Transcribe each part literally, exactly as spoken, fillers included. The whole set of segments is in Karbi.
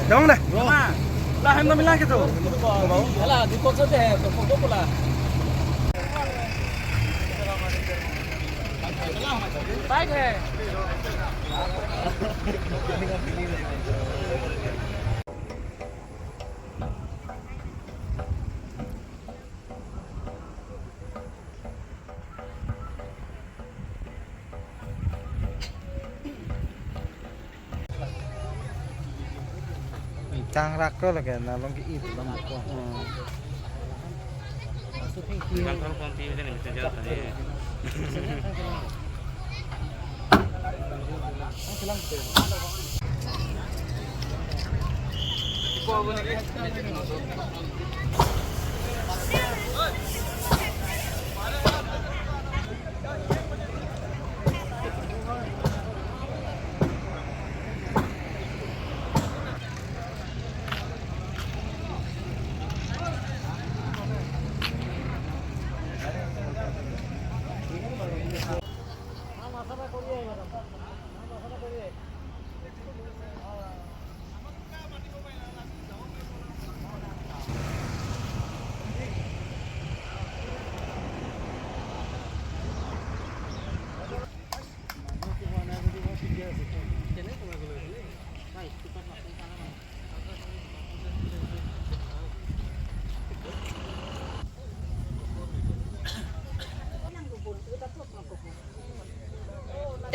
Dong na. Lah, hem na milang ke tu. Ala, di kok sa de, to kok pula. Bike hai. Chang rak ko lake na long ke it long ko.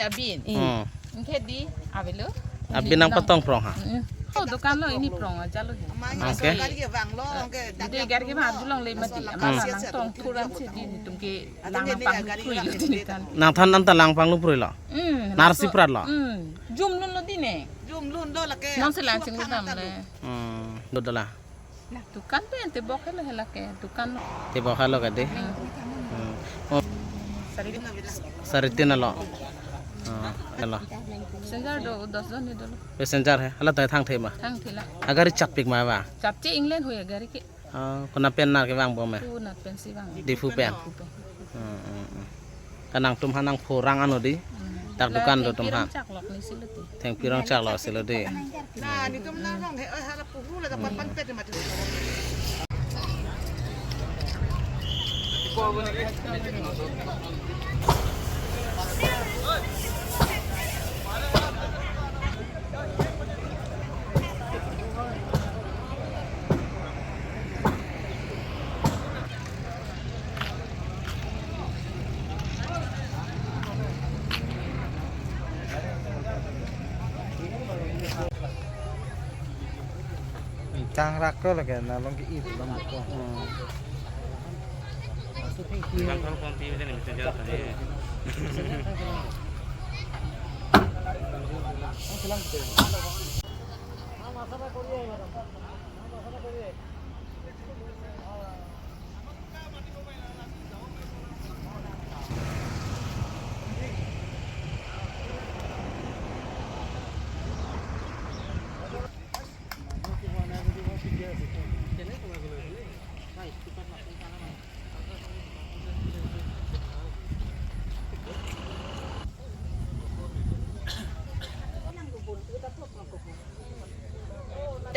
Abin, eh. Hmm. Ingke di, avelo. Abin nangpatong prong ha? Hmm. Oh, dukan lo ini prong aja lo. Oke. Di gari ke bang arjulongle mati. Ama nangtong thuram si di tum ke lang nangpangkrui lo di kan. Nangthan anta lang pangluprui lo. Hmm. Narsi prat lo. Hmm. Jum lun lo di ne. Jum lun lo lake. Non si lang sing dam le. Hmm. Dodala. Nah, dukan pen tebok helo hela ke, dukan lo. Tebok helo ke de. Hmm. Hmm. Oh. Sari. Sari tin lo. Ah, helo. Passenger do, dos jon ni dolo. Passenger hai. Hala tai thangthe ma. Thangthe la. Agari chapik ma ba. Chapche England hui agari ke. Ah, konat pen nar kevang bom ma. Konat pen si vang. Diphu pen. Diphu pen. Hmm, hmm, hmm. Kanang tum ha nangpho rang ano di. Hmm. Dak dukan do tum ha. Thengpi rong chak lo si lo di. Thengpi rong chak lo si lo di. Nah, nitum nang rong he, eh, hala puhu la dapat pan pet mati. Chang rak ko lake na long ke it long ko. Hmm.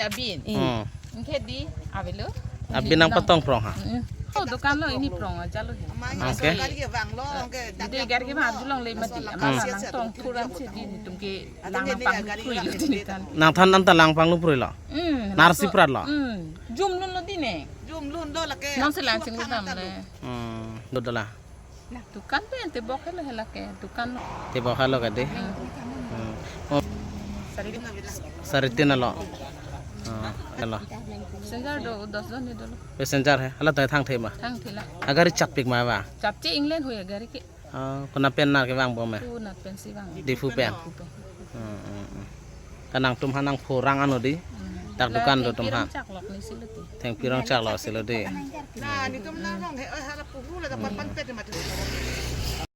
Abin. Hmm. Ingke di, avelo. Abin nangpatong prong ha? Hmm. Oh, dukan lo ini prong aja lo. Oke. Di gari ke bang arjulongle mati. Ama nangtong thuram si di tum ke lang nangpangkrui lo di kan. Nangthan anta lang pangluprui lo. Hmm. Narsi prat lo. Hmm. Jum lun lo di ne. Jum lun lo lake. Non si lang sing dam le. Hmm. Dodala. Nah, dukan pen tebok helo hela ke, dukan lo. Tebok helo ke de. Hmm. Hmm. Oh. Sari. Sari tin lo. Ah, helo. Passenger do, dos jon ni dolo. Passenger hai. Hala tai thangthe ma. Thangthe la. Agari chapik ma ba. Chapche England hui agari ke. Ah, konat pen nar kevang bom ma. Konat pen si vang. Diphu pen. Diphu pen. Hmm, hmm, hmm. Kanang tum ha nangpho rang ano di. Hmm. Dak dukan do tum ha. Thengpi rong chak lo si lo di. Thengpi rong chak lo si lo di. Nah, nitum nang rong he, eh, hala puhu la dapat pan pet mati.